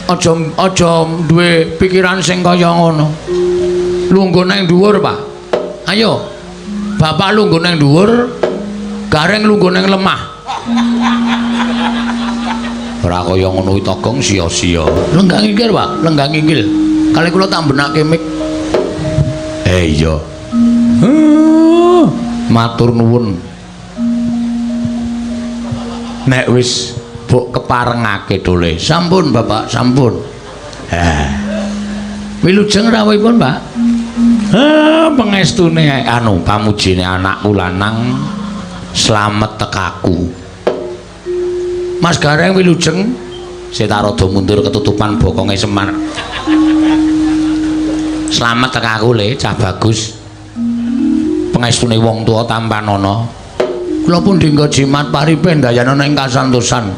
Aja aja duwe pikiran sing kaya ngono. Lungguh nang dhuwur, Pak. Ayo. Bapak lungguh nang dhuwur, Gareng lungguh nang lemah. Ora kaya ngono kuwi Togong sia-sia. Lenggah nginggil, Pak. Lenggah nginggil. Kali kula tak benake mik. Iya. Matur nuwun. Nek wis mbok keparengake dole. Sampun, Bapak, sampun. Wilujeng rawuhipun, Pak. Pengestune anu pamujine anakku lanang slamet tekaku. Mas Gareng wilujeng. Sik rada mundur ketutupan bokonge Semar. Slamet tekaku le, cah bagus. Pengestune wong tuwa tampanana. Kula pun dinggo jimat paripe ndayana ing kasantosan.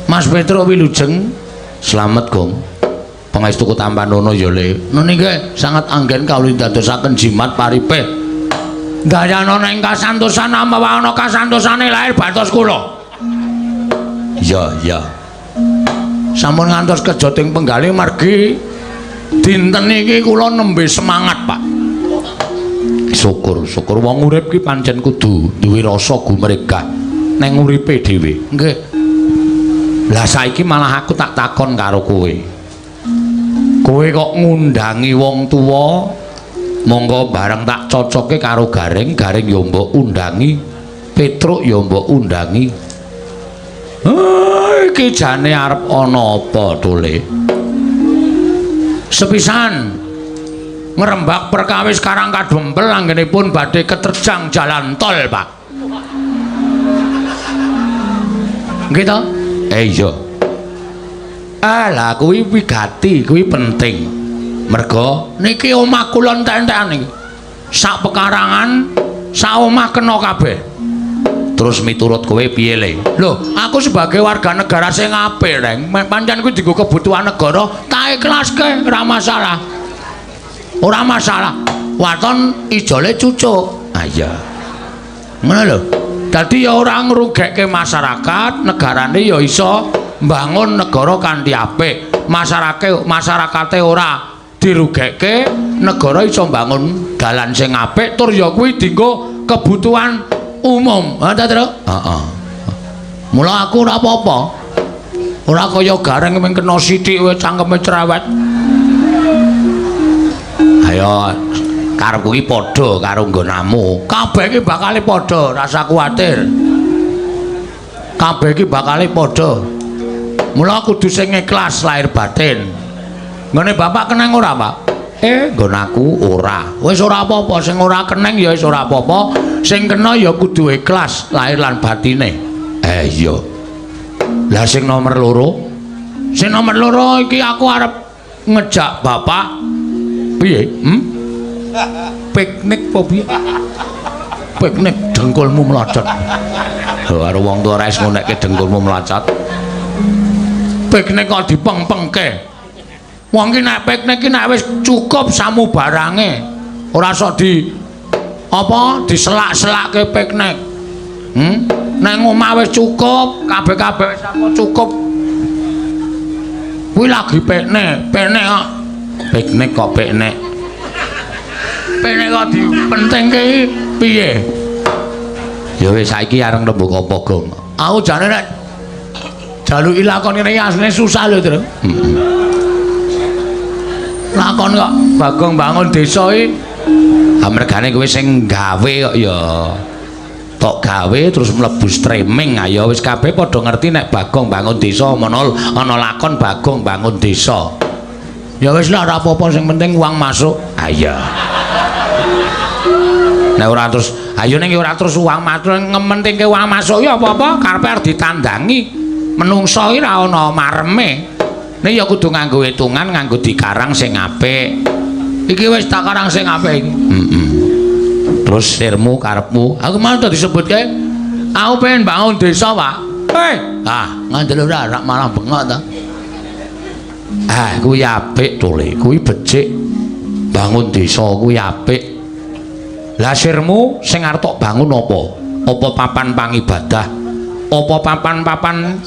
Mas Petro wilujeng. Slamet, Gong. Pangestuku tampanana ya, Le. Niki sangat anggen kawula dadosaken jimat paripe. Ndayana ing kasantosan amawa ana kasantosane lahir batos kula. Iya, iya. Sampun ngantos kejoting penggalih margi dinten iki kula nembe semangat, Pak. Syukur, syukur wong urip ki pancen kudu duwe rasa gumregah neng uripe dhewe. Nggih. Lah saiki malah aku tak takon karo kowe. Kowe kok ngundangi wong tuwa, monggo bareng tak cocoke karo Gareng, Gareng ya mbok undangi, Petruk ya mbok undangi. Iki jane arep ana apa tole? Sepisan ngrembak perkawis Karang Kadempel anggenipun badhe keterjang jalan tol, Pak. Nggih to? Iya. Lah kuwi wigati, kuwi penting. Merga niki omah kula entek-entekan iki. Sak pekarangan, sak omah kena kabeh. Terus miturut kowe piye, Le? Lho, aku sebagai warga negara sing apik, Reng. Pancen kuwi dienggo kebutuhan negara, tak ikhlaske, ora masalah. Ora masalah. Waton ijole cucuk. Ah iya. Ngono lho. Dadi ya ora ngrugekke masyarakat, negarane ya iso mbangun negara kanthi apik. Masyarakate masyarakate ora dirugekke, negara iso mbangun dalan sing apik tur ya kuwi dienggo kebutuhan umum. Ha ta, Tru? Heeh. Mula aku ora apa-apa. Ora kaya Gareng mung kena sithik wae cangkeme cerewet. Ayo karepku iki padha karo nggonamu. Kabeh iki bakale padha, rasa kuwatir. Kabeh iki bakale padha. Mula kudu sing ikhlas lahir batin. Nggone bapak keneng ora, Pak? Nggon aku ora. Wis ora apa-apa, sing ora keneng ya wis ora apa-apa. Sing kena ya kudu ikhlas lahir lan batine. Iya. Lah sing nomor loro? Sing nomor loro iki aku arep ngejak bapak piye? Piknik apa piye? Piknik dengkulmu mlocot. Lho karo wong tuwa ora wis ngonekke dengkulmu mlocot. Piknik kok dipeng-pengke. Wong ki nek piknik ki nek wis cukup samubarange. Ora sok di apa diselak-selakke piknik. Nang omah wis cukup, kabeh-kabeh wis apa cukup. Kuwi lagi piknik, piknik kok. Piknik kok piknik. Piknik kok dipentingke piye? Ya wis saiki areng rembug apa, Gong? Aku jane nek jaluki lakon ngene iki asline susah lho, Tru. Heeh. Lakon kok Bagong bangun desa iki. Ha mergane kowe sing gawe kok ya. Tok gawe terus mlebu streaming, ayo wis kabeh padha ngerti nek Bagong bangun desa mono ana lakon Bagong bangun desa. Ya wis lah ora apa-apa sing penting uang masuk. Ha iya. Nek ora terus ayo ning ora terus uang masuk ngementingke uang masuk ya apa-apa karepe arep ditandangi. Menungso iki ora ana mareme. Nek ya kudu nganggo hitungan, nganggo dikarang sing apik. Iki wis tak karang sing apik iki. Heeh. Terus sirmu karepmu, aku mau disebutke aku pengen bangun desa, Pak. Hei, ah ngandel ora rak malah bengok ta. Ah, kuwi apik to, Le. Kuwi becik. Bangun desa kuwi apik. Lah sirmu sing arep tok bangun apa? Apa papan pangibadah? Apa papan-papan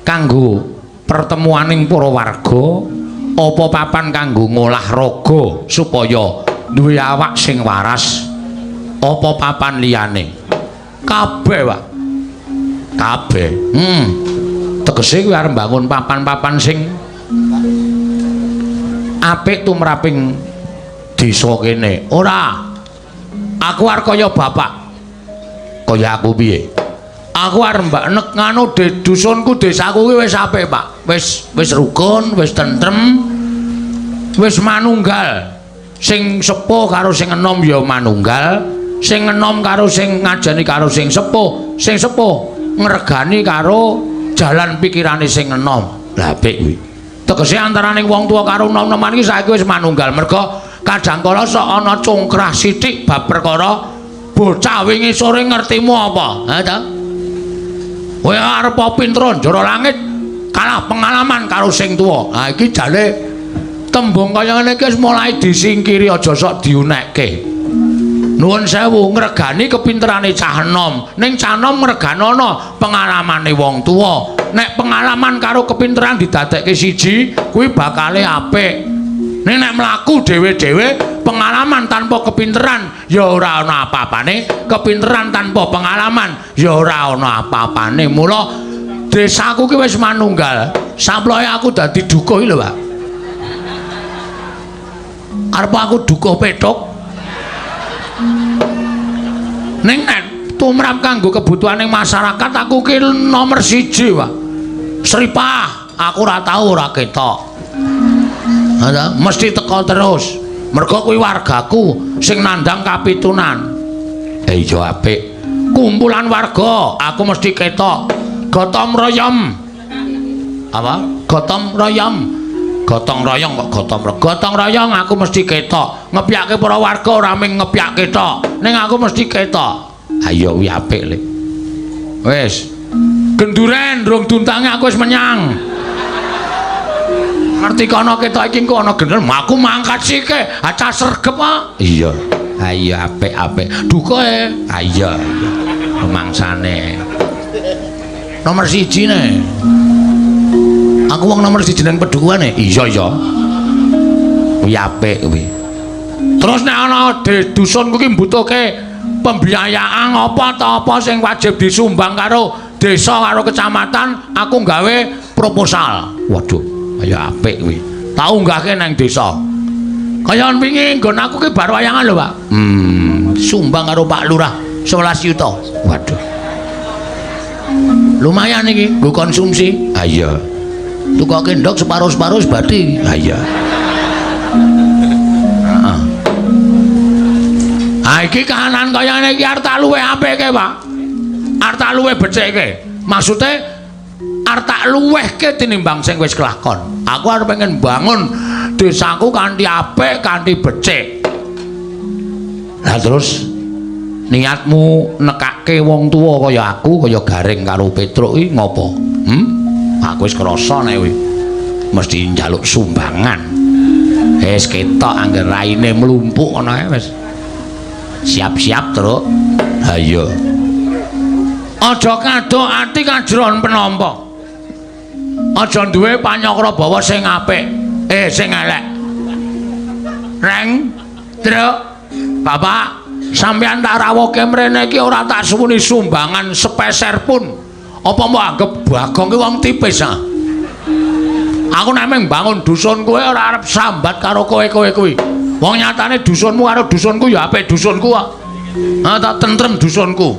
kanggo pertemuaning para warga, apa papan kanggo ngolah raga supaya duwe awak sing waras, apa papan liyane? Kabeh, Pak. Kabeh. Tegese kuwi arep mbangun papan-papan sing apik tumraping desa kene. Ora. Aku arep kaya bapak. Kaya aku piye? Aku arep mbak nek nganu de dusunku, desaku kuwi wis apik, Pak. Wis wis rukun, wis tentrem, wis manunggal. Sing sepuh karo sing enom ya manunggal, sing enom karo sing ngajeni karo sing sepuh ngregani karo jalan pikirane sing enom. Lah apik kuwi. Tegese antaraning wong tuwa karo nom-noman iki saiki wis manunggal, merga kadang kala sok ana congkrah sithik bab perkara bocah wingi sore ngertimu apa? Ha ta? Kowe arep pinter njara langit kalah pengalaman karo sing tuwa. Ha iki jane tembung kaya ngene iki wis mulai disingkiri, aja sok diunekke. Nuwun sewu, ngregani kepinterane cah enom, ning cah enom ngreganana pengalamane wong tuwa. Nek pengalaman karo kepinteran didadekke siji, kuwi bakale apik. Ning nek mlaku dhewe-dhewe, pengalaman tanpa kepinteran ya ora ana apa-apane, kepinteran tanpa pengalaman ya ora ana apa-apane. Mula desaku ki wis manunggal. Samploke aku dadi dukuh iki lho, Pak. Arep aku dukuh pethuk. Ning nek tumrap kanggo kebutuhaning masyarakat aku ki nomor 1, Pak. Sripah aku ora tau ora ketok. Ha, mesti teko terus. Mergo kuwi wargaku sing nandang kapitunan. Iya apik. Kumpulan warga aku mesti ketok. Gotong royom. Apa? Gotong royom. Gotong royong kok gotong royong. Gotong royong aku mesti ketok. Ngepyake para warga ora ming ngepyake tok. Ning aku mesti ketok. Ayo kuwi apik, Le. Wis. Genduren rung duntange aku wis menyang. Ngerti kono ketok iki engko ana gendel, aku mangkat sike, acah sregep ah. Iya. Ayo apik-apik. Dukoe. Ha iya. Rumangsane. Nomor 1 ne. Aku wong nomor 1 nang pedukuhane. Iya iya. Kuwi apik kuwi. Terus nek ana di dusunku ki mbutuhke pembiayaan apa ta apa sing wajib disumbang karo desa karo kecamatan, aku gawe proposal. Waduh, ayo apik kuwi. Tak unggahke nang desa. Kaya wingi nggon aku ki bar wayangan lho, Pak. Sumbang karo Pak Lurah 11 yuta. Waduh. Lumayan iki nggo konsumsi. Ha iya. Tukoke ndok separo-separo wis bathi. Ha iya. Heeh. Ha iki kahanan kaya ngene iki arep tak luwih apike, Pak. Arep tak luwih becikke. Maksude arep tak luwihke tinimbang sing wis kelakon. Aku arep pengen bangun desaku kanthi apik, kanthi becik. Lah terus niatmu nekake wong tuwa kaya aku, kaya Gareng karo Petruk iki ngopo? Aku wis krasa nek kuwi mesti njaluk sumbangan. Wis ketok angger raine mlumpuk ngono ae wis. Siap-siap, Truk. Ha iya. Aja kadok ati kajron penampa. Aja duwe panyakra bawa sing apik, sing elek. Reng, Truk, Bapak, sampeyan tak rawuhke mrene iki ora tak suwuni sumbangan sepeser pun. Apa mbok anggep Bagong ki wong tipis ah? Aku nek mung bangun dusun kowe ora arep sambat karo kowe-kowe kuwi. Wong nyatane dusunmu karo dusunku ya apik dusunku kok. Ha tak tentrem dusunku.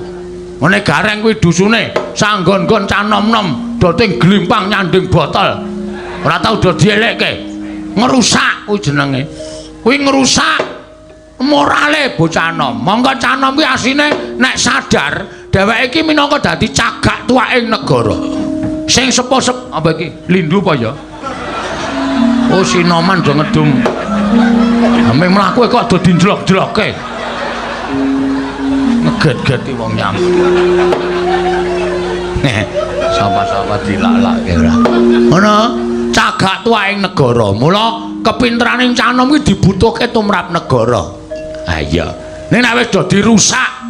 Ngene Gareng kuwi dusune sanggon-gon cah nom-nom doting glimpang nyanding botol. Ora tau do dielekke. Ngerusak kuwi jenenge. Kuwi ngerusak morale bocah nom. Monggo cah nom kuwi asline nek sadar dheweke iki minangka dadi cagak tuwaking negara. Sing sepuh apa iki? Lindu apa ya? Oh sinoman do ngedum. Ame mlaku kok do dinjlok-jlokke. Ngeget-geti wong nyam. Sapa-sapa dilak-lakke ora. Ngono, cagak tuwaking negara. Mula kepinteraning cah nom kuwi dibutuhke tumrap negara. Ha iya. Ning nek wis do dirusak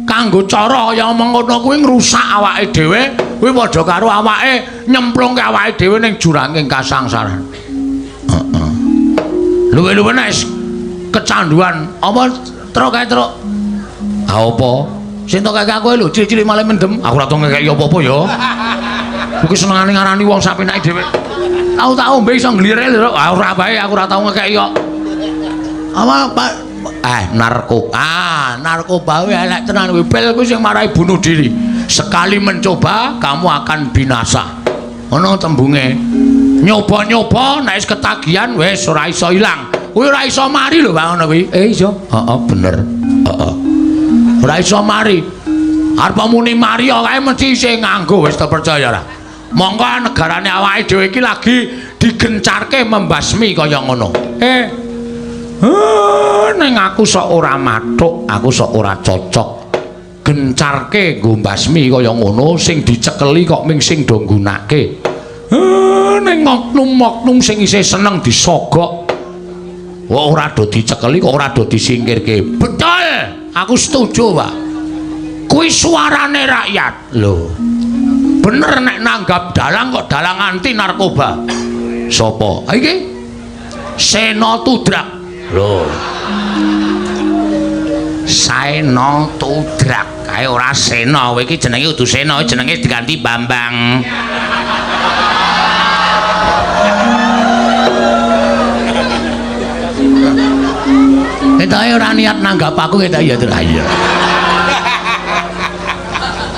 kanggo cara kaya ngono kuwi ngrusak awake dhewe, Kuwi padha karo awake nyemplungke awake dhewe ning juranging kasangsaran. Heeh. Luwe-luwe nek kecanduan apa truk kae truk. Ha apa? Sing tok kaya aku lho cilik-cilik malah mendem. Aku ora tau ngekeki apa-apa ya. Kuwi senengane ngarani wong sapenake dhewe. Tau tak ombe iso nglirek lho. Ah ora bae aku ora tau ngekeki kok. Apa Pak? Narkoba. Ah, narkoba kuwi elek tenan kuwi. Pil kuwi sing marai bunuh diri. Sekali mencoba kamu akan binasa. Ono tembunge. Nyoba-nyoba nek wis ketagihan wis ora iso ilang. Kuwi ora iso mari lho Pak ngono kuwi. Iso. Heeh, bener. Heeh. Ora iso mari. Arep muni mari kae mesti isih nganggo wis terpercaya ora. Mongko negarane awake dhewe iki lagi digencarke membasmi kaya ngono. Ning aku sok ora mathuk, aku sok ora cocok. Gencarke nggo mbasmi kaya ngono sing dicekeli kok ming sing do nggunake. Ning oknum-oknum sing isih seneng disogok. Wah ora do dicekeli kok ora do disingkirke. Betul, aku setuju, Pak. Kuwi suarane rakyat. Lho. Bener nek nanggap dalang kok dalang anti narkoba. Sopo? Ha iki Sena Tudrak. Lho. Sena Tudrak. Kae ora Sena, kowe iki jenenge kudu Sena, jenenge diganti Bambang. Ketoke ora niat nanggap aku ketok ya, Tru. Iya.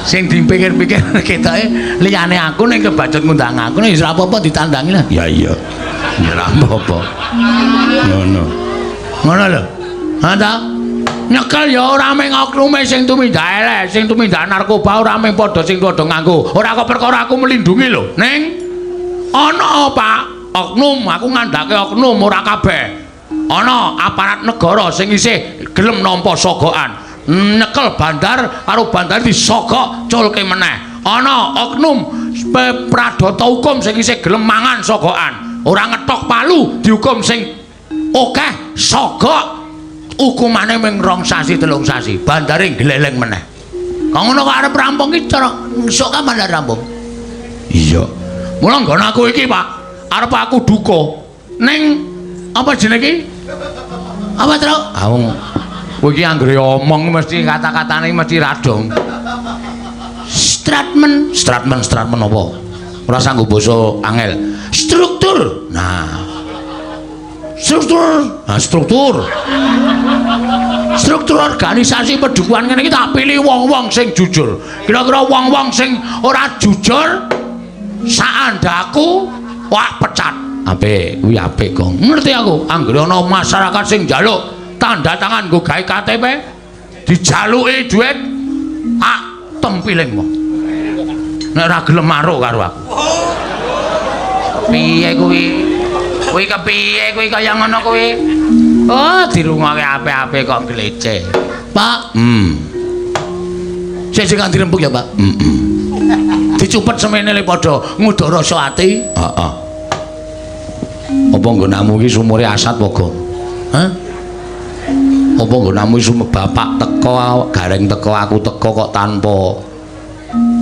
Sing dipikir-pikir ketoke liyane aku ning kebacut ngundang aku ning ora apa-apa ditandangi lah. Ya iya. Ya ora apa-apa. Ngono. Ngono lho. Ha ta? Nyekel ya ora mung oknume sing tumindak elek, sing tumindak narkoba ora mung padha sing padha nganggo. Ora kok perkara aku melindungi lho, Ning ana Pak, oknum aku ngandhake oknum ora kabeh. Ana aparat negara sing isih gelem nampa sogokan. Nyekel bandar karo bandar disogok culke meneh. Ana oknum pradata hukum sing isih gelem mangan sogokan. Ora ngetok palu dihukum sing akeh sogok hukumane mung 2 sasi 3 sasi. Bandare gleleng meneh. Kok ngono kok arep rampung iki cara esuk kapan rampung? Iya. Mula nggon aku iki, Pak, arep aku duka ning apa jenenge iki? Apa, Truk? Ah wong kowe iki anggere omong mesti kata-katane mesti radong. Stratmen, stratmen, stratmen apa? Ora sanggo basa angel. Struktur. Nah. Struktur. Nah, struktur. Struktur organisasi pedukuhan ngene iki tak pilih wong-wong sing jujur. Kira-kira wong-wong sing ora jujur saandaku wah pecat. Apik, kuwi apik, Gong. Ngerti aku, anggere ana masyarakat sing njaluk tanda tangan nggo gawe KTP, dijaluki duit, ak tempiling wong. Nek ora gelem maruk karo aku. Piye kuwi? Kuwi kepiye kuwi kaya ngono kuwi? Oh, dirungokke apik-apik kok gleceh. Pak, Sing sing dirembug ya, Pak. Heeh. Dicupet semene le padha nguduk rasa ati. Heeh. Apa nggonamu iki sumure asat apa, Gong? Hah? Apa nggonamu iki bapak teko, gareng teko, aku teko kok tanpa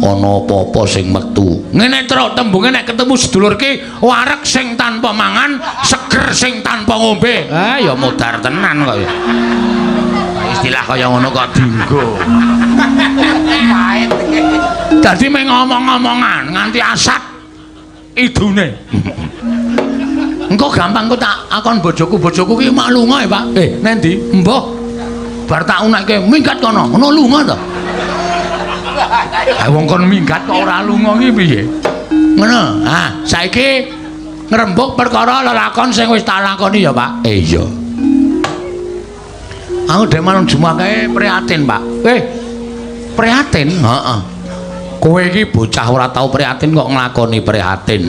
ana apa-apa sing metu. Ngene truk tembunge nek ketemu sedulur ki wareg sing tanpa mangan, seger sing tanpa ngombe. Ah ya modar tenan kok ya. Istilah kaya ngono kok dinggo. Dadi mung ngomong-ngomongan nganti asat idune. Engko gampang kok tak akon bojoku, bojoku ki mak lunga ya, Pak. Nendi? Mbah. Bar tak unekke minggat kono. Ngono lunga to. Ha wong kon minggat kok ora lunga ki piye? Ngono. Ha, saiki ngrembug perkara lelakon sing wis tak lakoni ya, Pak. Iya. Aku dhewe malam Jumat kae prihatin, Pak. Prihatin? Heeh. Kowe iki bocah ora tau prihatin kok nglakoni prihatin.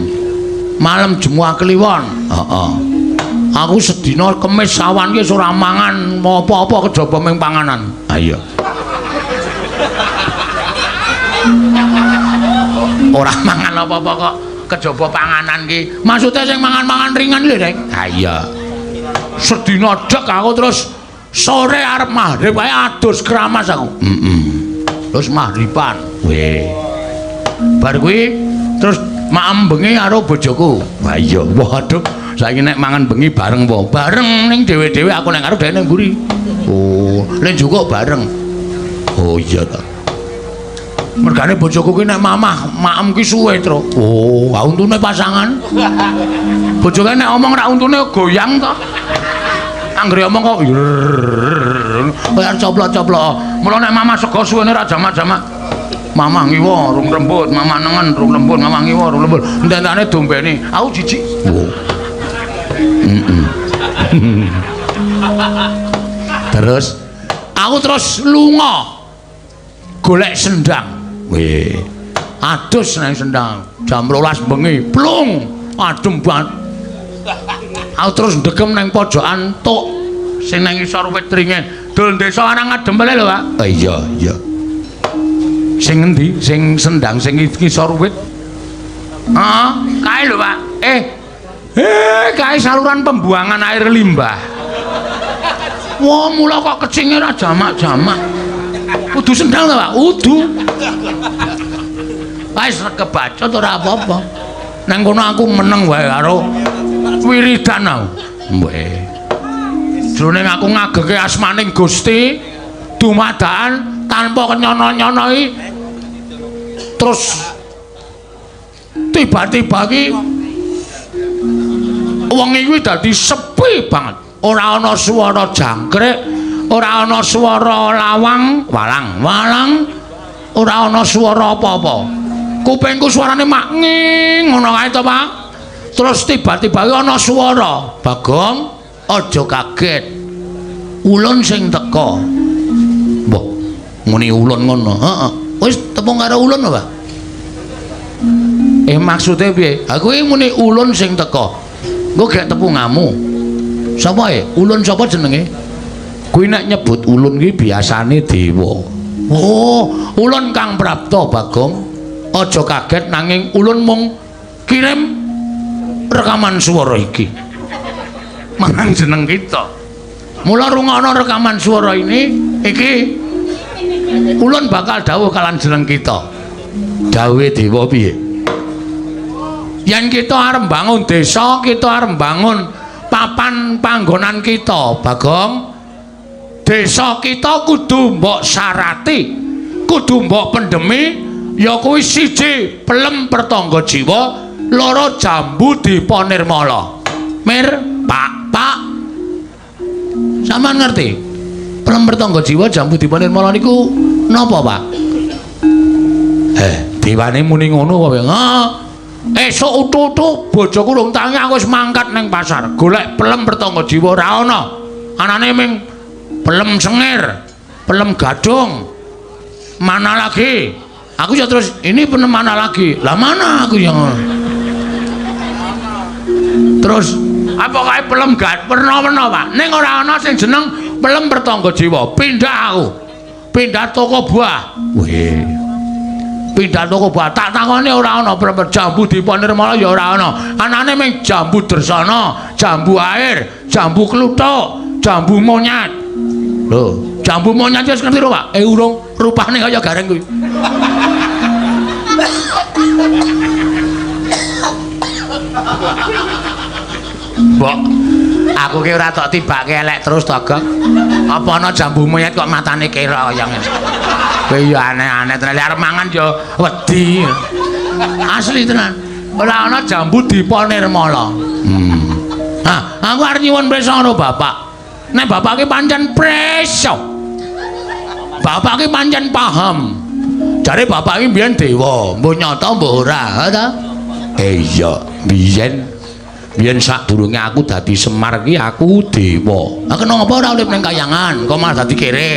Malam Jumat Kliwon. Heeh. Aku sedina Kemis awan ki wis ora mangan apa-apa kejaba ming panganan. Ha iya. Ora mangan apa-apa kok kejaba panganan ki. Maksude sing mangan-mangan ringan lho, Rek. Ha iya. Sedina dek aku terus sore arep maghrib wae adus keramas aku. Heeh. Terus maghriban. Weh. Bar kuwi terus maem bengi karo bojoku. Wah iya, waduh, saiki nek mangan bengi bareng apa? Bareng ning dhewe-dhewe, aku ning ngarep dhewe ning mburi. Oh, lek njukuk bareng. Oh iya ta. Mergane bojoku ki nek mamah maem ki suwe, Tru. Oh, ha untune pasangan. Bojoke nek omong rak untune goyang to. Anggere omong kok kaya coplok-coplok. Mula nek mamah sego suwene ra jamak-jamak. Mamah ngiwa rung rembut, mamah nengen rung lembut, mamah ngiwa rung lembut. Ententane dombene. Aku jijik. Oh. Terus aku terus lunga golek sendang. Weh. Adus nang sendang jam 12 bengi. Plung, adem banget. Aku terus ndegem nang pojokan tuk sing nang isor wit ringin. Dul desa arang adem lho, Pak. Oh, iya, iya. Sing endi? Sing sendang sing ngisor wit. Heeh, kae lho, Pak. Kae saluran pembuangan air limbah. Wah, mula kok kecinge ra jamak-jamak. Kudu sendang ta, Pak? Kudu. Wis kebacut ora apa-apa. Nang kono aku meneng wae karo wiridan aku. Weh. Jroning aku ngageke asmaning Gusti dumadakan tanpa kenyono-nyono iki terus tiba-tiba iki wengi kuwi dadi sepi banget. Ora ana swara jangkrik, ora ana swara lawang, walang-walang, ora ana swara apa-apa. Kupingku suarane mak nging ngono kae to, Pak. Terus tiba-tiba ana swara, "Bagong, aja kaget. Ulun sing teka." Mbah, muni ulun ngono. Heeh. Wis tepung karo ulun apa, Pak? Maksude piye? Ha kuwi muni ulun sing teka. Engko gek tepungamu. Sapa e? Ulun sapa jenenge? Kuwi nek nyebut ulun kuwi biasane dewa. Oh, ulun Kang Prapta, Bagong. Aja kaget nanging ulun mung kirim rekaman swara iki marang jeneng kita. Mula rungokno rekaman swara ini iki ulun bakal dawuh kalan jeneng kita. Dawuhe dewa piye? Yen kita arep bangun desa, kita arep bangun papan panggonan kita, Bagong. Desa kita kudu mbok syarati, kudu mbok pendemi, ya kuwi siji pelem pertangga jiwa, loro jambu dipa nirmala. Mir, Pak, Pak. Sampeyan ngerti? Pelem pertangga jiwa jambu dipa nirmala niku napa, Pak? Dewane muni ngono apa piye? Heeh. Esuk utu-utu bojoku rung tangi aku wis mangkat ning pasar, golek pelem pertangga jiwa ora ana. Anane ming pelem sengir, pelem gadung. Mana lagi? Aku ya terus ini pelem mana lagi? Lah mana aku yang terus apa kae pelem gad werna-werna, Pak. Ning ora ana sing jeneng pelem pertangga jiwa. Pindah aku. Pindah toko buah. Weh. Pindah toko buah. Tak takone ora ana pelem jambu dipa nirmala ya ora ana. Anane ming jambu dresana, jambu air, jambu kluthuk, jambu monyet. Lho, jambu monyet wis ngerti lho, Pak? Urung, rupane kaya gareng kuwi. Mbok, aku ki ora tok tibake elek terus to, Gong. Apa ana jambu monyet kok matane kira kaya ngene. Kowe ya aneh-aneh tenan, arep mangan ya wedi. Asli tenan. Ora ana jambu dipa nirmala. Nah, aku arep nyuwun prisa karo bapak. Nek bapak ki pancen prisa. Bapak ki pancen paham. Jare bapak ki mbiyen dewa, mbuh nyata mbuh ora, ha ta? Iya, biyen sadurunge aku dadi Semar ki aku dewa. Ha kena apa ora urip ning kayangan, kok malah dadi kere.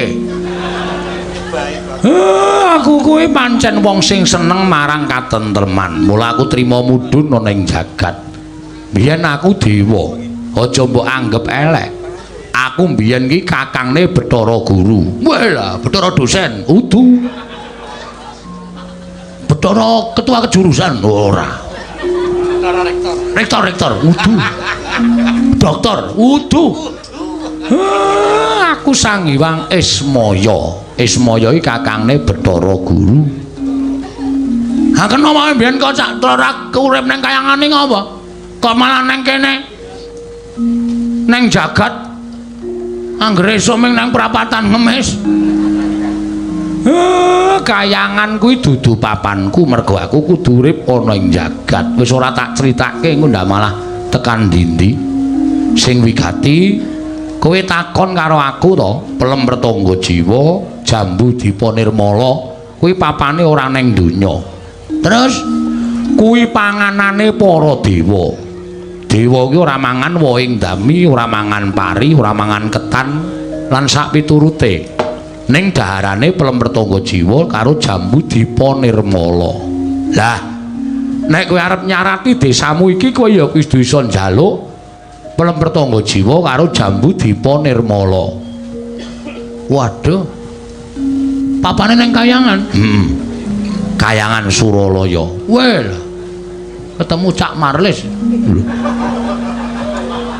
Aku kuwi pancen wong sing seneng marang katentreman. Mula aku trima mudhun ana ing jagat. Biyen aku dewa, aja mbok anggep elek. Aku mbiyen ki kakangne Bathara Guru. Wah lah, Bathara dosen, udu. Bathara ketua kejurusan, ora. Bathara rektor. Rektor, udu. Dokter, udu. Aku Sang Hyang Ismaya. Ismaya iki kakangne Bathara Guru. Ha kena wae mbiyen kok cak ora urip nang kayangane ngopo? Kok malah nang kene? Nang jagat anggere esuk ming nang prapatan ngemis. Kayangan kuwi dudu papanku mergo aku kudu urip ana ing jagat. Wis ora tak critake engko ndak malah tekan ndi-ndi. Sing wigati kowe takon karo aku to, pelem pertangga jiwa, jambu dipa nirmala, kuwi papane ora neng donya. Terus kuwi panganane para dewa. Dewa kuwi ora mangan wohing dami, ora mangan pari, ora mangan ketan lan sak piturute. Ning daharane pelem pertangga jiwa karo jambu dipa nirmala. Lah, nek kowe arep nyarati desamu iki kowe ya kudu iso njaluk pelem pertangga jiwa karo jambu dipa nirmala. Waduh. Papane nang kayangan. Heeh. Kayangan Suralaya. Wel. Ketemu Cak Marlis. Lho.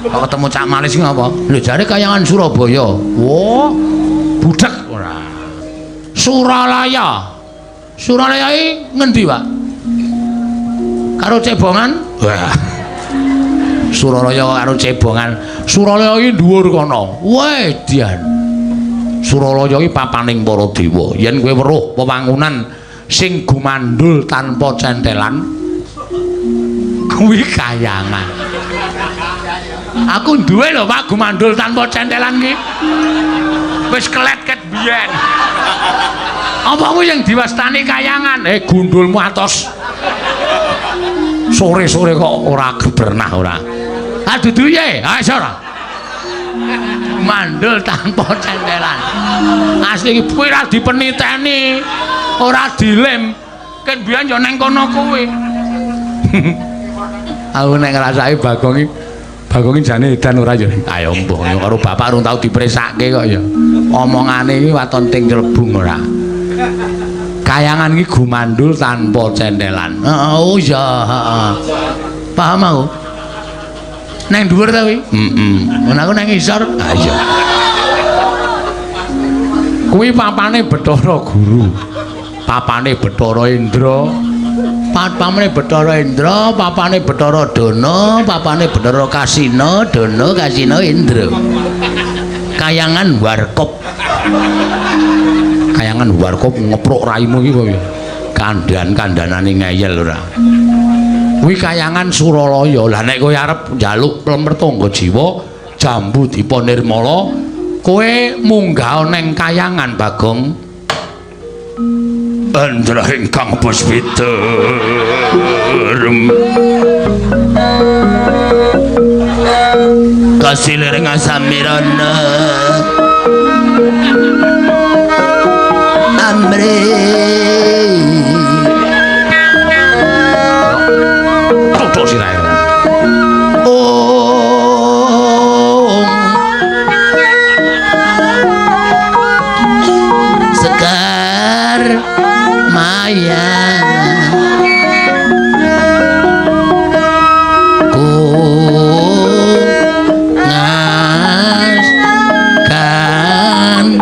Kok ketemu Cak Marlis iki ngapa? Lho jare kayangan Surabaya. Wah, budhek ora. Suralaya. Suralaya iki ngendi, Pak? Karo cebongan? Wah. Suralaya karo cebongan. Suralaya iki dhuwur kono. Wedian. Suralaya iki papaning para dewa. Yen kowe weruh wewangunan sing gumandul tanpa centelan, kuwi kayangan. Aku duwe lho Pak gumandul tanpa centelan ki. Wis kelet ket biyen. Apa kuwi yang diwastani kayangan? Gundulmu atos. Sore-sore kok ora gebernah ora. Ah dudu piye? Ha iso ora. Mandul tanpa centelan. Asli iki kuwi ora dipeniteni, ora dilem. Ken biyen yo nang kono kuwi. Aku nek ngrasake Bagong iki, Bagong iki jane edan ora ya. Ayo mbuh karo bapak urung tau dipresake kok ya. Omongane iki waton ting celebung ora. Kayangan iki gumandul tanpa centelan. Oh iya, heeh. Paham aku. Nang dhuwur ta kuwi? Heeh. Aku nang ngisor. Ha iya. Kuwi papane Bathara Guru. Papane Bathara Indra. Papane Bathara Indra, papane Bathara Dana, papane Bathara Kasina, Dana Kasina Indra. Kayangan Warkop. Kayangan Warkop ngeprok raimu iki kowe. Kandhan-kandhanane ngeyel ora. Kuwi kayangan Suralaya. Lah nek kowe arep njaluk pelem pertangga jiwa, jambu dipa nirmala, kowe munggah neng kayangan Bagong. Andra ingkang puspita kasilir ngasamirana amri tutuk sirahe. Om sekar maya ku ngas kan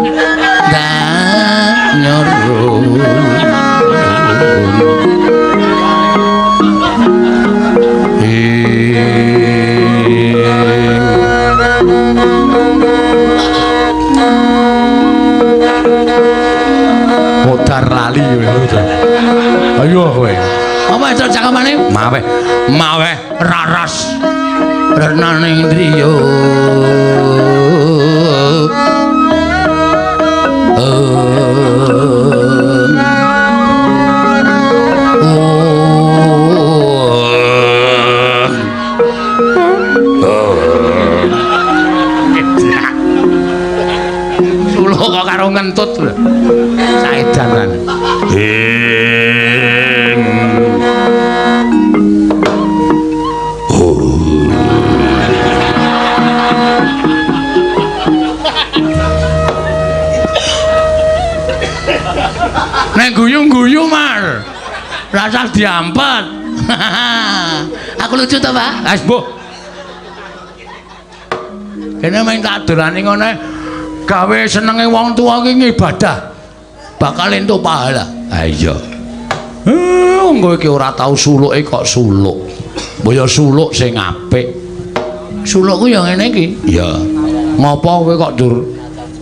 danyoru modar lali kowe. Ayo kowe. Apa itu cakepane? Mawe. Mawe raras. Renaning driya. Sulo kok karo ngentut lho. Saedan lan. Ing Nek guyu-guyu Mar. Rasah diampet. Aku lucu to, Pak? Wis mbuh. Kene mung tak dolani ngene gawe senenge wong tuwa ki ngibadah. Bakal entuk pahala. Ha iya. Kowe iki ora tau suluke kok suluk. Mbok ya suluk sing apik. Sulukku ya ngene iki. Iya. Ngopo kowe kok njur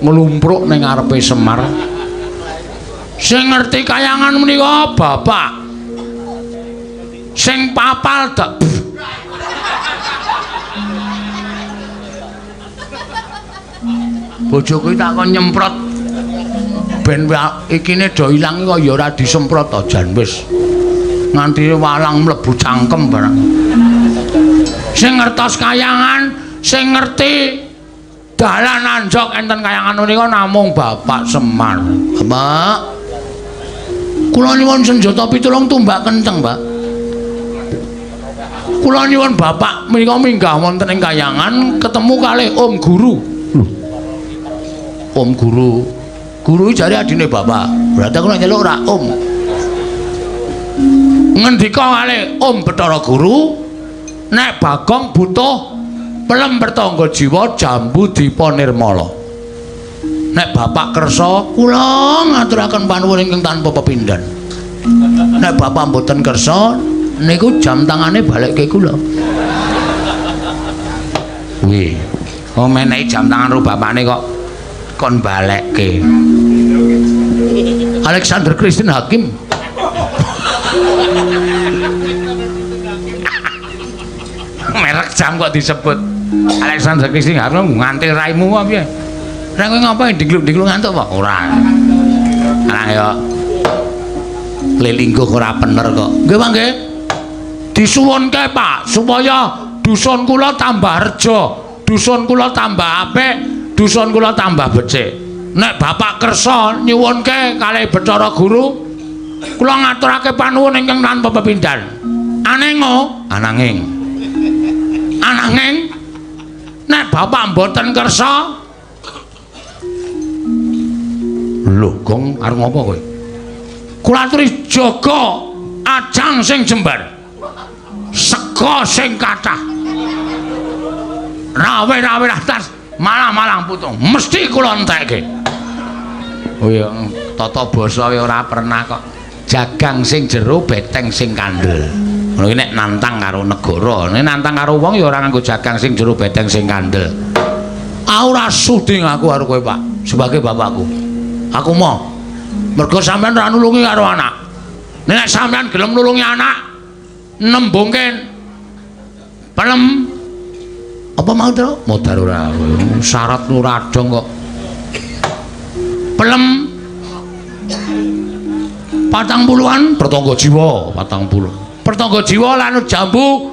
nglumpruk ning ngarepe Semar? Sing ngerti kayangan menika bapak. Sing papal dak. Bojoku tak kon nyemprot ben ikine do ilang kok ya ora disemprot to jan wis. Nganti walang mlebu cangkem barang. Sing ngertos kayangan, sing ngerti dalan anjok enten kayangan menika namung Bapak Semar. Bapak, kula nyuwun senjata pitulung tumbak kenceng, Pak. Kula nyuwun Bapak menika minggah wonten ing kayangan ketemu kalih Om Guru. Lho. Om Guru. Guru jare adine Bapak. Berarti aku nek nyeluk ora Om. Ngendika kalih Om Bathara Guru, nek Bagong butuh pelem pertangga jiwa jambu dipa nirmala. Nek Bapak kersa, kula ngaturaken panuwun ingkang tanpa pepindhan. Nek Bapak mboten kersa, niku jam tangane balekke kula. Wih, oh menehi jam tangan ro bapakne kok kon balekke. Alexander Christine Hakim. Merek jam kok disebut Alexander Christine Hakim ngantil raimu apa piye? Lah kowe ngapain dingluk-dingluk ngantuk apa? Ora. Lah ya lelingguh ora bener kok. Nggih, Pak nggih. Disuwunke, Pak, supaya dusun kula tambah reja, dusun kula tambah apik, dusun kula tambah becik. Nek Bapak kersa nyuwunke kalih Bathara Guru, kula ngaturake panuwun ingkang tanpa pepindhan. Anengo, ananging. Ananging nek Bapak mboten kersa, lho, Gong arep ngopo kowe? Kula aturi jaga ajang sing jembar. Sega sing kathah. Rawe-rawe atas malang-malang putung, mesti kula entekke. Oh iya, tata basa ora pernah kok. Jagang sing jero, beteng sing kandel. Ngono iki nek nantang karo negara, nek nantang karo wong ya ora nganggo jagang sing jero, beteng sing kandel. Aku ora sudi ngaku karo kowe, Pak, sebagai bapakku. Aku mau. Mergo sampean ora nulungi karo anak. Nek sampean gelem nulungi anak, nembungke pelem apa mau to? Modar ora. Syarat ora dong kok. Pelem 40-an pertangga jiwa, 40. Pertangga jiwa lan jambu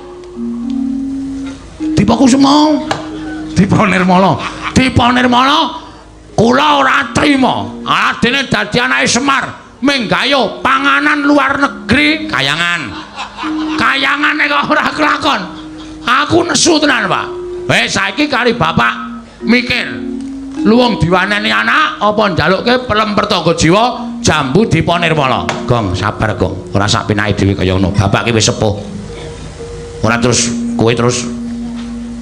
Dipakusuma. Dipa Nirmala. Dipa Nirmala kula ora trima. Aladene dadi anake Semar, menggayo panganan luar negeri kayangan. Kayangane kok ora kelakon. Aku nesu tenan, Pak. Wis saiki kali bapak mikir. Luwung diwaneni anak apa njalukke pelem pertangga jiwa jambu Dipa Nirmala. Gong, sabar, Gong. Ora sak penake dhewe kaya ngono. Bapak ki wis sepuh. Ora terus kowe terus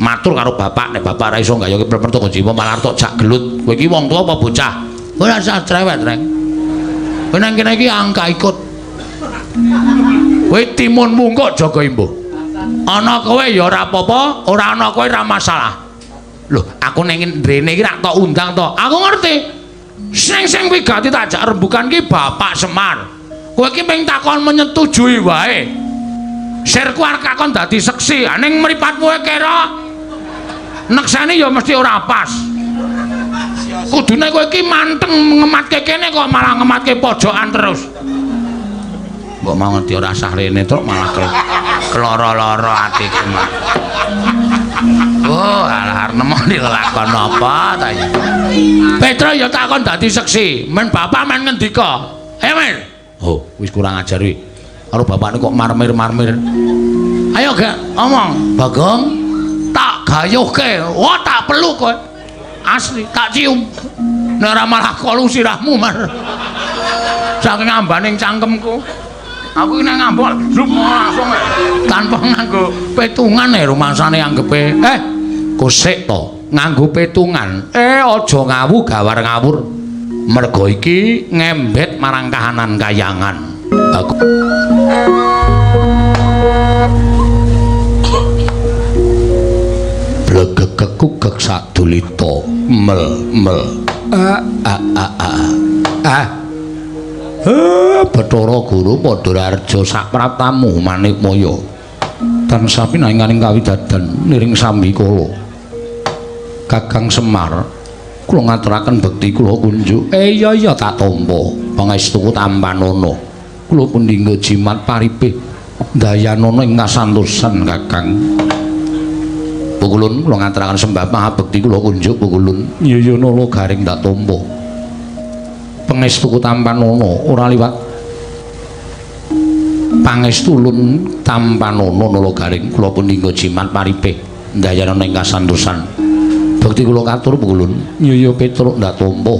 matur karo bapak nek bapak ora iso nggayoke pelem pertangga jiwa malah tok jak gelut. Kowe iki wong tuwa apa bocah? Ora usah cerewet, Reng. Kowe nang kene iki angka ikut. Kowe timun mungkuk jaga imbuh. Ana kowe ya ora apa-apa, ora ana kowe ora masalah. Loh, aku ning ndrene iki rak tok undang to. Aku ngerti. Sing wigati tak jak rembukan ki Bapak Semar. Kowe iki mung takon menyetujui wae. Sirku arep kakon dadi seksi, ning mripatmu kira nekseni ya mesti ora pas. Kudune kowe iki manteng ngematke kene kok malah ngematke pojokan terus. Mbok mau ngerti ora sah rene truk malah keloro-loro atiku. Oh, alah arep nemoni lelakon apa ta iki. Petro ya takon dadi seksi, men bapak men ngendika. Ayo, Mir. Oh, wis kurang ajar iki. Karo bapakne kok marmir-marmir. Ayo gak omong, Bagong. Tak gayuhke. Wah, tak peluk kowe. Asli, tak cium. Nek ora malah kolu sirahmu, Mar. Saking ambaning cangkemku. Aku iki nek ngambok langsung tanpa nganggo petungan rumangsane anggepe. Kosek to nganggo petungan. Aja ngawu gawar ngawur. Mergo iki ngembet marang kahanan kayangan. Aku blegegekugek sadulita mel mel a a a a ah. Bathara Guru padha raharja sapraptamu Manikmaya. Tansah pinanganing kawidadan niring sambikala. Kakang Semar, kula ngaturaken bekti kula kunjuk. Iya iya tak tampa. Pangestuku tampanana. Kula pun dinggo jimat paripih dayanana ing kasantosan Kakang. Pukulun kula ngaturaken sembah pangabekti kula kunjuk pukulun. Iya iya nala garing tak tampa. Pangestuku tampanana ora liwat pangestu ulun tampanana nala garing kula pun dinggo jimat paripih ndayanana ing kasantosan. Bekti kula katur pukulun. Iya iya Petruk ndak tampa.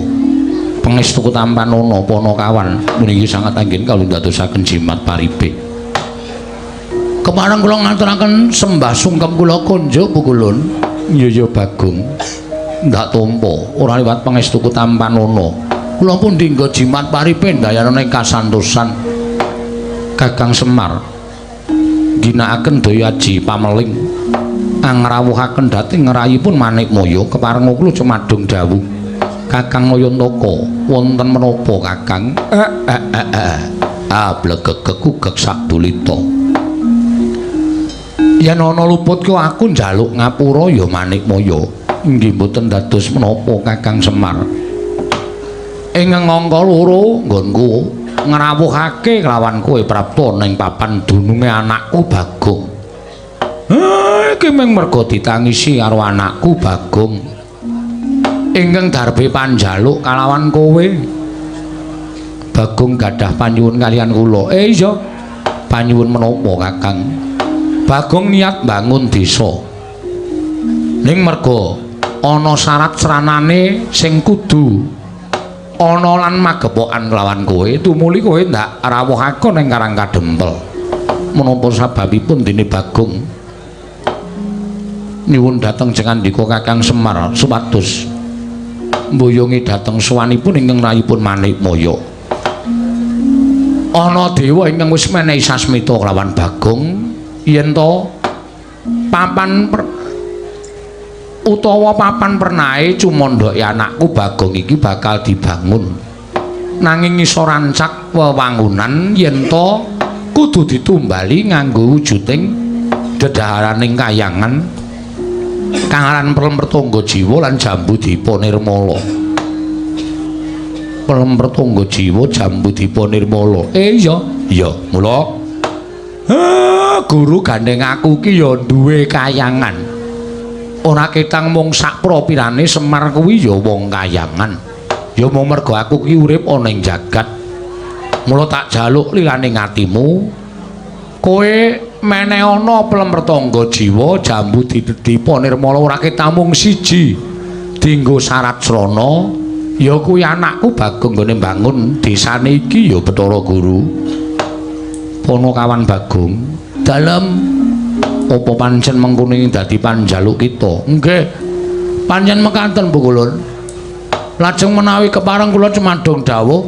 Pangestuku tampanana Panakawan puniki sangat anggen kawula ndadosaken jimat paripih. Kepareng kula ngaturaken sembah sungkem kula kunjuk pukulun. Iya iya Bagong ndak tampa ora liwat pangestuku tampanana. Kula pun dinggo jimat paripih ndayanana ing kasantosan. Kakang Semar ginakaken daya aji pameling angrawuhaken dhateng ngrayipun Manikmaya keparenga kula cumadung dawuh. Kakang Nayantaka wonten menapa Kakang? Ah blegegekugek sadulita. Yen ana luput ku aku njaluk ngapura ya Manikmaya. Inggih mboten dados menapa Kakang Semar. Ing angka loro nggonku ngrawuhake kelawan kowe prapta ning papan dununge anakku Bagong. Iki mung merga ditangisi karo anakku Bagong. Ingkang darbe panjaluk kalawan kowe. Bagong gadah panyuwun kaliyan kula. Iya. Panyuwun menapa Kakang? Bagong niat bangun desa. Ning merga ana syarat sranane sing kudu ana lan magepokan kelawan kowe, tumuli kowe ndak rawuhake ning Karang Kadempel. Menapa sababipun dene Bagong nyuwun dhateng jengandika Kakang Semar supados mboyongi dhateng sowanipun ingkang rayipun Manikmaya. Ana dewa ingkang wis menehi sasmita kelawan Bagong yen to papan utawa papan pernahe cumandhake anakku Bagong iki bakal dibangun. Nanging iso rancak wewangunan yen to kudu ditumbali nganggo wujuding dedaharaning kayangan kang aran Pelem Pertangga Jiwa lan Jambu Dipa Nirmala. Pelem Pertangga Jiwa Jambu Dipa Nirmala. Iya, iya, mula guru gandeng aku ki ya duwe kayangan. Ora ketang mung sak propirane Semar kuwi ya wong kayangan. Ya mung merga aku ki urip ana ing jagat. Mula tak jaluk lilane atimu. Kowe meneh ana Pelem Pertangga Jiwa Jambu Dipa Nirmala ora ketang mung siji. Dinggo syarat srana ya kuwi anakku Bagong nggone mbangun desane iki ya Bathara Guru. Panakawan Bagong, dalem apa pancen mengkono ing dadi panjaluk kita? Nggih. Pancen mekaten Pukulun. Lajeng menawi kepareng kula cumadung dawuh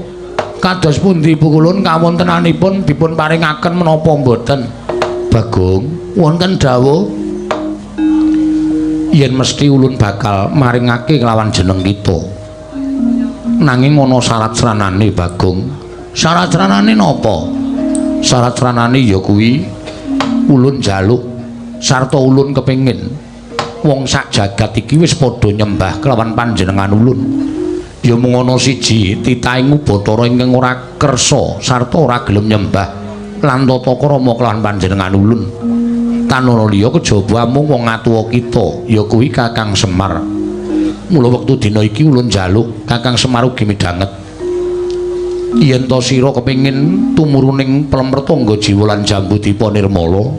kados pundi Pukulun kawontenanipun dipun paringaken menapa mboten? Bagong, wonten dawuh yen mesti ulun bakal maringake kelawan jeneng kita. Nanging ana syarat sranane Bagong. Syarat sranane napa? Syarat sranane ya kuwi ulun jaluk sarta ulun kepengin wong sak jagat iki wis padha nyembah kelawan panjenengan ulun. Ya mung ana siji titahing Bathara ingkang ora kersa sarta ora gelem nyembah lan tata krama kelawan panjenengan ulun. Tanana liya kejaba mung wong atuwa kita ya kuwi Kakang Semar. Mula wektu dina iki ulun njaluk Kakang Semar ugi midhanget yen ta sira kepengin tumuruning Pelem Pertangga Jiwa lan Jambu Dipa Nirmala,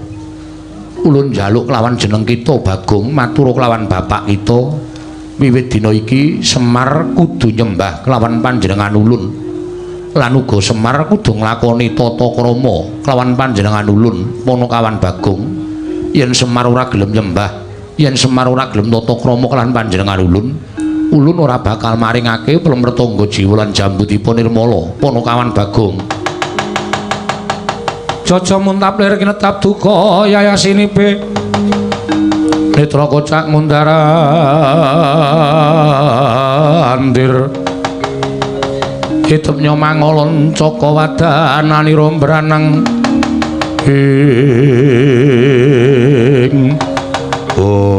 ulun njaluk kelawan jeneng kita Bagong matur kelawan bapak kita wiwit dina iki Semar kudu nyembah kelawan panjenengan ulun lan uga Semar kudu nglakoni tata krama kelawan panjenengan ulun. Panakawan Bagong, yen Semar ora gelem nyembah, yen Semar ora gelem tata krama kelawan panjenengan ulun, ulun ora bakal maringake Pelem Pertangga Jiwa lan Jambu Dipa Nirmala. Panakawan Bagong. Jaja muntap lir kinetap duka yayasinipe. Netra kocak ngundar andir. Hidup nyomangolon caka wadananira mbranang ing ong.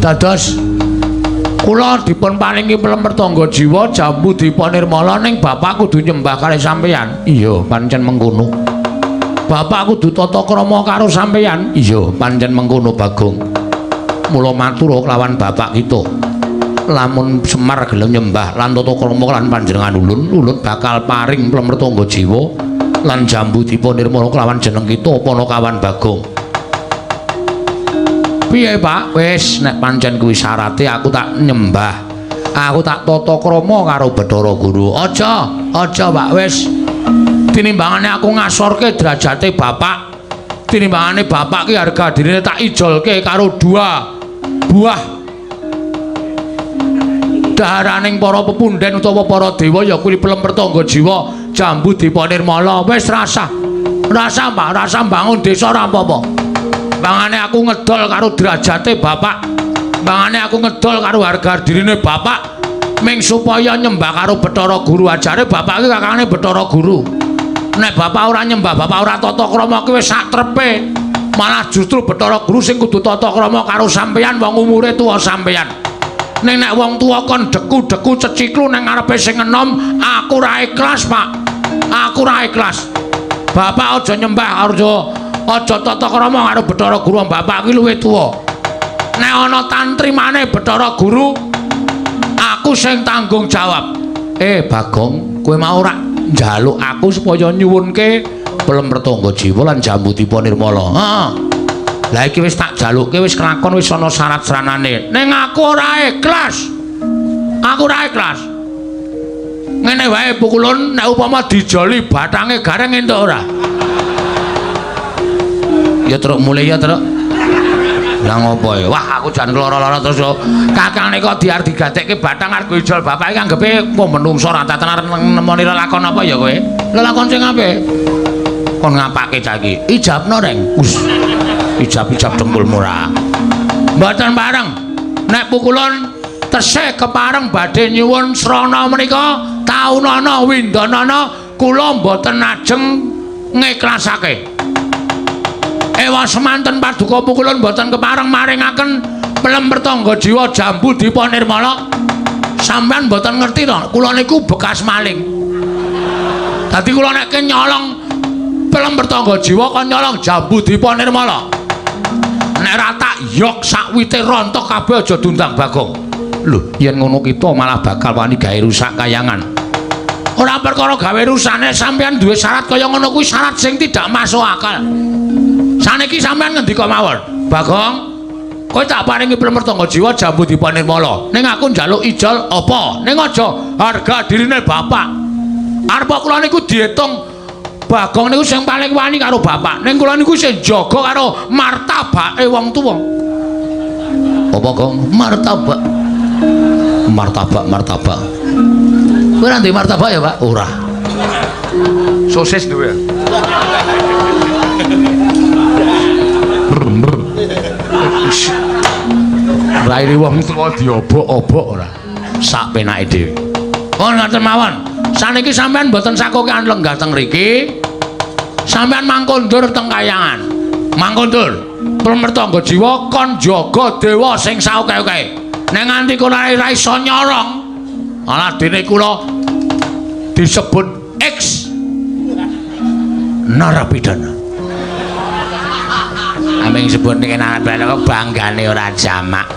Dados kula dipun paringi pelem pertangga jiwa jambu dipa nirmala ning bapak kudu nyembah kalih sampeyan. Iya, pancen mengkono. Bapak kudu tata krama karo sampeyan. Iya, pancen mengkono Bagong. Mula matur kelawan bapak kita. Lamun Semar gelem nyembah lan tata krama lan panjenengan ulun, ulun bakal paring pelem pertangga jiwa lan jambu dipa nirmala kelawan jeneng kita Panakawan Bagong. Piye Pak? Wis nek pancen kuwi syarate aku tak nyembah. Aku tak tata krama karo Bathara Guru. Aja, aja Pak, wis. Tinimbangane aku ngasorke derajate bapak. Tinimbangane bapak ki harga dirine tak ijolke karo dua buah daharaning para pepunden utawa para dewa ya kuwi pelem pertangga jiwa jambu dipa nirmala. Wis rasah. Rasah Pak, rasah bangun desa ora apa-apa. Bangane aku ngedol karo derajate bapak. Bangane aku ngedol karo harga dirine bapak ming supaya nyembah karo Bathara Guru. Ajare bapak iki kakangane Bathara Guru. Nek bapak ora nyembah, bapak ora tata krama ki wis sak trepe. Malah justru Bathara Guru sing kudu tata krama karo sampeyan wong umure tuwa sampeyan. Ning nek wong tuwa kon deku-deku ceciklu nang ngarepe sing enom, aku ora ikhlas, Pak. Aku ora ikhlas. Bapak aja nyembah, aja tata krama karo Bathara Guru. Bapak ki luwih tuwa. Nek ana tantrimane Bathara Guru, aku sing tanggung jawab. Bagong, kowe mau ora njaluk aku supaya nyuwunke pelem pertangga jiwa lan jambu dipa nirmala. Heeh. Lah iki wis tak jalukke, wis kelakon, wis ana syarat saranane. Ning aku ora ikhlas. Aku ora ikhlas. Ngene wae pukulun nek upama dijoli bathange gareng entuk ora? Ya truk mulih ya truk. Lah ngopo ya? Wah aku jan lara-lara terus yo. Kakangne kok diar digatekke bathang arep ijol bapak iki anggepe kok menungso ora tenan nemoni lelakon apa ya kowe? Lelakon sing apik. Kon ngapake cah iki? Ijabno reng. Us. Ijab-ijab dengkulmu ora. Mboten pareng. Nek pukulun tesih kepareng badhe nyuwun srana menika taunana windanana kula mboten ajeng ngiklasake. Ewa semanten paduka pukulun mboten kepareng maringaken pelem pertangga jiwa jambu dipa nirmala. Sampeyan mboten ngerti to, kula niku bekas maling. Dadi kula nek nyolong pelem pertangga jiwa kon nyolong jambu dipa nirmala. Nek ra tak yok sakwite rontok kabeh aja diundang Bagong. Lho, yen ngono kita malah bakal wani gawe rusak kayangan. Ora perkara gawe rusane sampeyan duwe syarat kaya ngono kuwi syarat sing tidak masuk akal. Saniki sampeyan ngendika mawon, Bagong, kowe tak paringi pelem pertangga jiwa jambu dipa nirmala. Ning aku njaluk ijol apa? Ning aja harga dirine bapak. Arep kula niku diitung Bagong niku sing paling wani karo bapak. Ning kula niku sing jaga karo martabake wong tuwa. Apa, Gong? Martabak. Martabak, martabak. Kowe ora duwe martabak ya, Pak? Ora. Sosis duwe. Raine wong tuwa diobok-obok ora. Sak penake dhewe. Oh, ngoten mawon. Saniki sampean mboten sakokean lenggah teng mriki. Sampean mangkondur teng kayangan. Mangkondur. Pertangga jiwa kon jaga dewa sing saoke-oke. Nek nganti kono ora iso nyorong, malah dene kula disebut X narapidana. Aming sebut niki narapidana kok banggane ora jamak.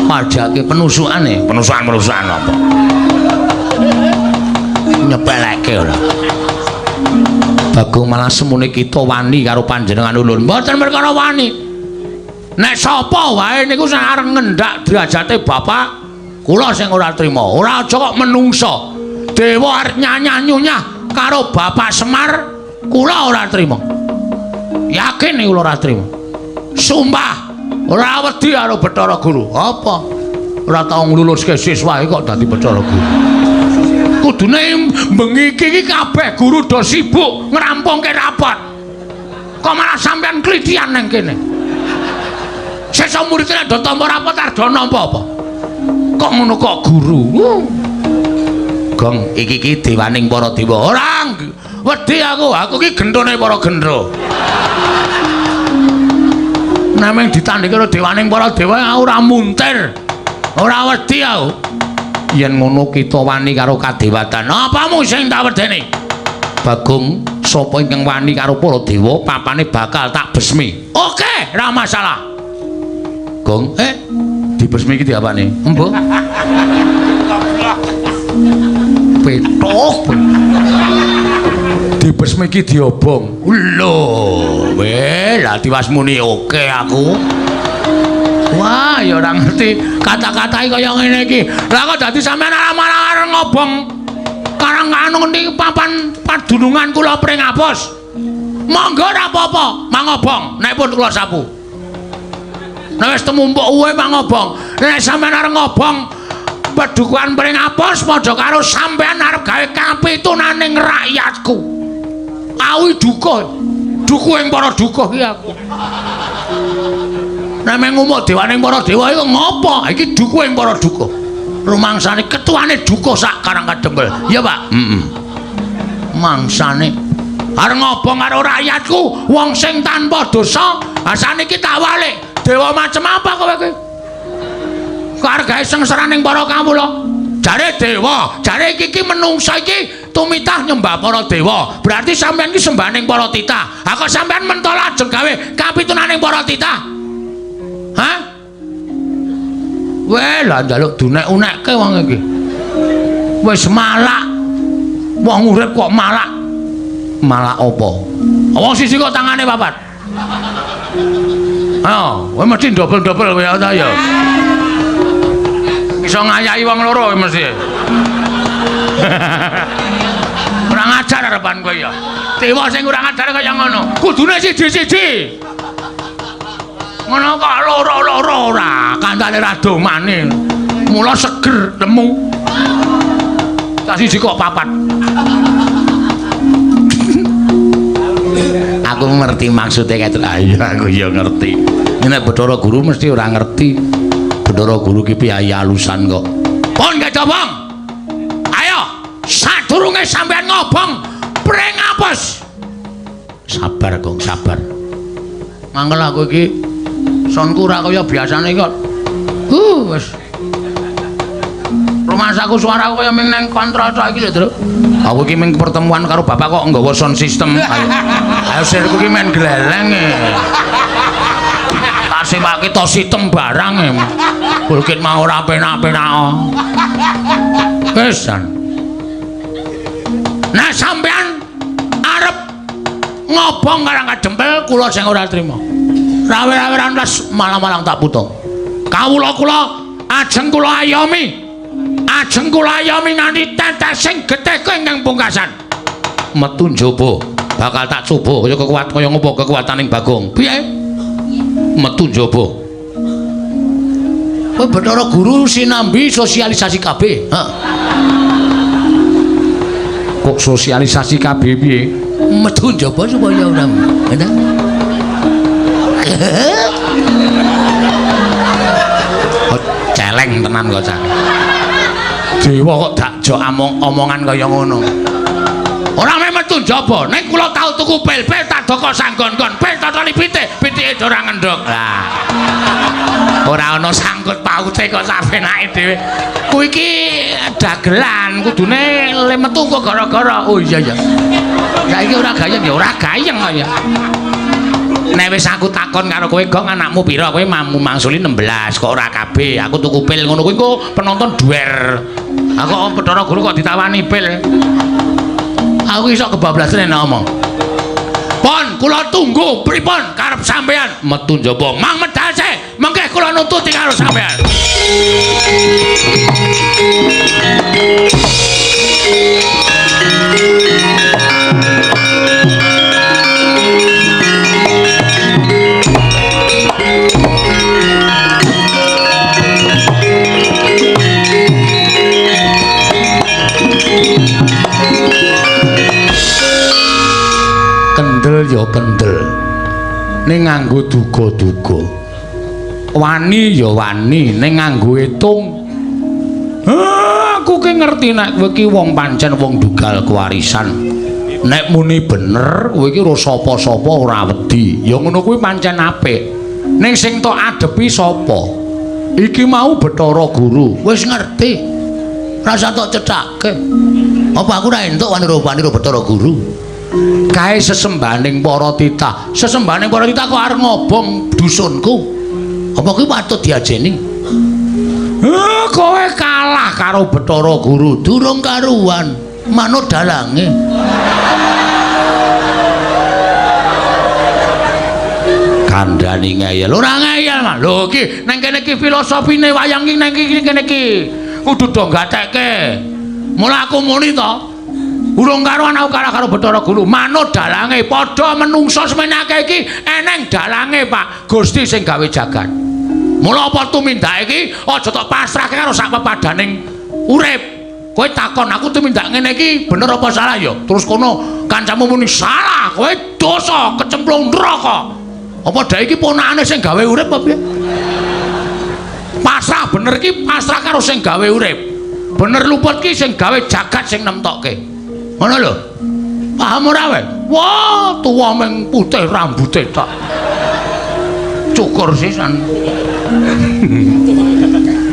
Pajake penusukane, penusukan-penusukan apa? Nyepeleke ora. Bagong malah semune kita wani karo panjenengan ulun. Mboten perkara wani. Nek sapa wae niku sing arep ngendak derajate bapak, kula sing ora trima. Ora aja kok menungsa. Dewa arep nyanyah-nyunyah karo Bapak Semar, kula ora trima. Yakin niku kula ora trima. Sumpah, ora wedi karo Bathara Guru. Apa? Ora tau ngluluske siswae kok dadi Bathara Guru. Kudune bengi iki kabeh guru do sibuk ngrampungke rapot. Kok malah sampean klithian nang kene. Sesuk murid nek do tampa rapot arep do nampa apa? Kok ngono kok guru? Gong, iki iki dewaning para dewa. Ora wedi aku, aku iki gendhone para gendro. Nameng ditandhingi karo dewaning para dewa aku ora muntir. Ora wedi aku. Yen ngono kita wani karo kadewatan. Apamu sing tak wedeni? Bagong, sapa ingkang wani karo para dewa, papane bakal tak besmi. Oke, ora masalah. Gong, dibesmi iki diapane? Embuh. Petok. Dibesmi iki diobong. Lho, weh, lah tiwas muni oke aku. Wah, ya ora ngerti kata-katae kaya ngene iki. Lah kok dadi sampean malah arep ngobong karang anu niki papan padunungan kula Pringapus. Monggo ora apa-apa, mangobong nek pun kula sapu. Nek wis temumpuk uwe mangobong. Nek sampean arep ngobong pedukuhan Pringapus padha karo sampean arep gawe kapitunaning rakyatku. Awi duka. Dukuh ing para dukuh iki aku. Nek ngumuk dewaning para dewa iku ngopo? Iki dukuh ing para dukuh. Rumangsane ketuane dukuh sak Karang Kadempel. Iya, Pak? Heeh. Mangsane arep ngobong karo rakyatku, wong sing tanpa dosa, saniki tak walik. Dewa macem apa kowe iki? Kok arep gawe sengsaraning para kawula? Jare dewa, jare iki iki menungsa iki tumitah nyembah para dewa. Berarti sampean iki sembahaning para titah. Ha kok sampean mentol ajeng gawe kapitunaning para titah? Hah? Weh, lah njaluk dunek-unekke wong iki. Wis malak. Wong urip kok malak. Malak apa? Wong siji kok tangane papat. Oh, kowe mesti dobel-dobel kowe ta ya. Iso ngayahi wong loro kowe mesti. Kurang ajar arepan kowe ya. Dewa sing kurang ajar kaya ngono. Kudune siji-siji. Ngono kok loro-loro ora, kandhane ra domane. Mula seger lemu. Tak siji kok papat. Aku ngerti maksude kae. Ayo aku ya ngerti. Nek Bathara Guru mesti ora ngerti. Bathara Guru ki piye alusan kok. Pun kecobong. Ayo, sadurunge sampean ngobong Pringapus. Sabar, Gong, sabar. Mangkel aku iki sonku ora kaya biasane kok. Wis. Rumasaku suaraku kaya ming nang kontrol tok iki lho, Truk. Aku iki ming pertemuan karo bapak kok nggawa sound system. Ayo. Ayo sirku iki men gleleng e. Tak sewake to sitem barang e. Bukit mau ora penak-penak. Wis. Nah sampean arep ngobong Karang Kadempel kula sing ora trima. Rawe-raweran les malang-malang tak putung. Kawula kula ajeng kula ayomi. Ajeng kula ayomi nganti tetesing getihku ingkang pungkasan. Metu njaba bakal tak coba kaya kekuat kaya ngopo kekuataning Bagong. Piye? Metu njaba. Kowe Bathara Guru sinambi sosialisasi KB. Heeh. Kok sosialisasi KB piye? Metu njaba supaya ora. Oh, celeng tenan kok cah. Dewa kok dakjo omongan kaya ngono. Ora meh metu njaba, nek kula tau tuku pil-pil tak doko sanggon-gon, pil totoli pitik, pitike ora ngendhog. Lah. Ora ana sangkut paute kok sapenake dhewe. Kuwi iki dagelan, kudune le metu kok gara-gara. Oh iya ya. Saiki ora gayeng ya, ora gayeng kok ya. Nek wis aku takon karo kowe, Gong, anakmu pira? Kowe mamu mangsuli 16, kok ora kabeh. Aku tuku pil ngono kuwi engko penonton duwer. Aku kok Bathara Guru kok ditawani pil. Aku iso kebablasan nek ngomong. Pon, kula tunggu pripun karep sampean metu njaba. Mang medal sih, mengke kula nututi karo sampean. kendel ning nganggo duga-duga. Wani ya wani ning nganggo etung. Aku ki ngerti nek kowe ki wong pancen wong dugal kewarisan. Nek muni bener kowe iki ora sapa-sapa ora wedi. Ya ngono kuwi pancen apik. Ning sing tok adepi sapa? Iki mau Bathara Guru. Wis ngerti. Rasa tok cethake. Apa aku ora entuk wani-wani Bathara Guru? Kae sesembahaning para titah. Sesembahaning para titah kok arep ngobong dusunku. Apa kuwi patut diajeni? Kowe kalah karo Bathara Guru. Durung karuan, manut dalange. Kandhani ngeyel. Ora ngeyel, Mas. Lho iki nang kene iki filosofine wayang iki nang iki kene iki. Kudu do gatekke. Mula aku muni to. Urung karuan aku kalah karo Bathara Guru. Manut dalange padha menungsa semene akeh iki eneng dalange, Pak. Gusti sing gawe jagat. Mula apa tumindak iki aja tok pasrahke karo sak pepadaning urip. Kowe takon aku tumindak ngene iki bener apa salah ya? Terus kono kancamu muni salah, kowe dosa kecemplung neraka. Apa dhek iki ponakane sing gawe urip apa piye? Pasrah bener iki pasrah karo sing gawe urip. Bener luput ki sing gawe jagat sing nemtokke. Ngono lho. Paham ora kowe? Wah, tuwa meng putih rambute tok. Cukur sisan.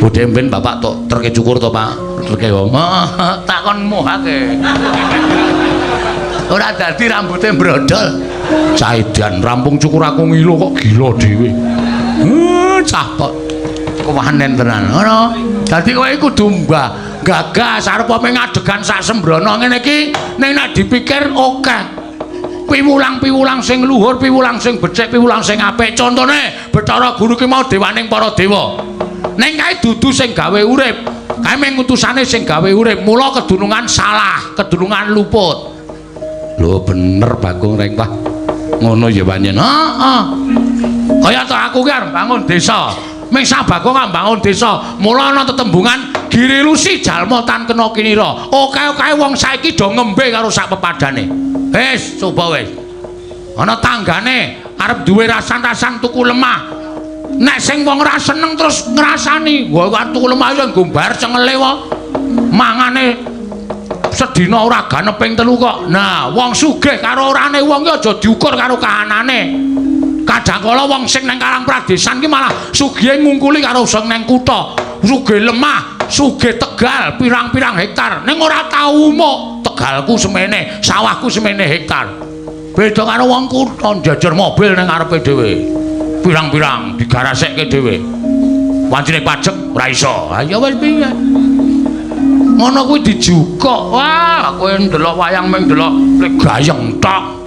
Budhe mben bapak tok terke cukur to, Pak? Terke wong. Heeh, takon muhake. Ora dadi rambute brodol. Cah edan rampung cukur aku ngilo kok gila dhewe. Cah kok kewanen tenan. Ngono. Dadi kowe kudu mbah gagas arep ngadegan sak sembrono ngene iki ning nek dipikir akeh. Piwulang-piwulang sing luhur, piwulang sing becik, piwulang sing apik. Contone Bathara Guru ki mau dewaning para dewa. Ning kae dudu sing gawe urip. Kae mung utusane sing gawe urip. Mula kedunungan salah, kedunungan luput. Lho bener Bagong Rengkah. Ngono ya pancen. Heeh. Kaya to aku ki arep bangun desa. Ming sak Bagong arep bangun desa. Mula ana tetembungan girilusi jalma tan kena kinira. Oke-oke wong saiki do ngembe karo sak pepadane. Wis coba wis. Ana tanggane arep duwe rasan-rasan tuku lemah. Nek sing wong ora seneng terus ngrasani, wah arep tuku lemah ya nggo bayar cengele wae. Mangane sedina ora ganep ping 3 kok. Nah, wong sugih karo orane wong ki aja diukur karo kahanane. Kadangkala wong sing nang Karang Pradesan ki malah sugihe ngungkuli karo sing nang kutha. Sugih lemah, sugih tegal pirang-pirang hektar. Ning ora tau umuk. Tegalku semene, sawahku semene hektar. Beda karo wong kutha njajar mobil nang ngarepe dhewe. Pirang-pirang digarasekke dhewe. Wancine pajek ora iso. Ha ya wis piye? Ngono kuwi dijukuk. Wah, kowe ndelok wayang mung ndelok gayeng tok.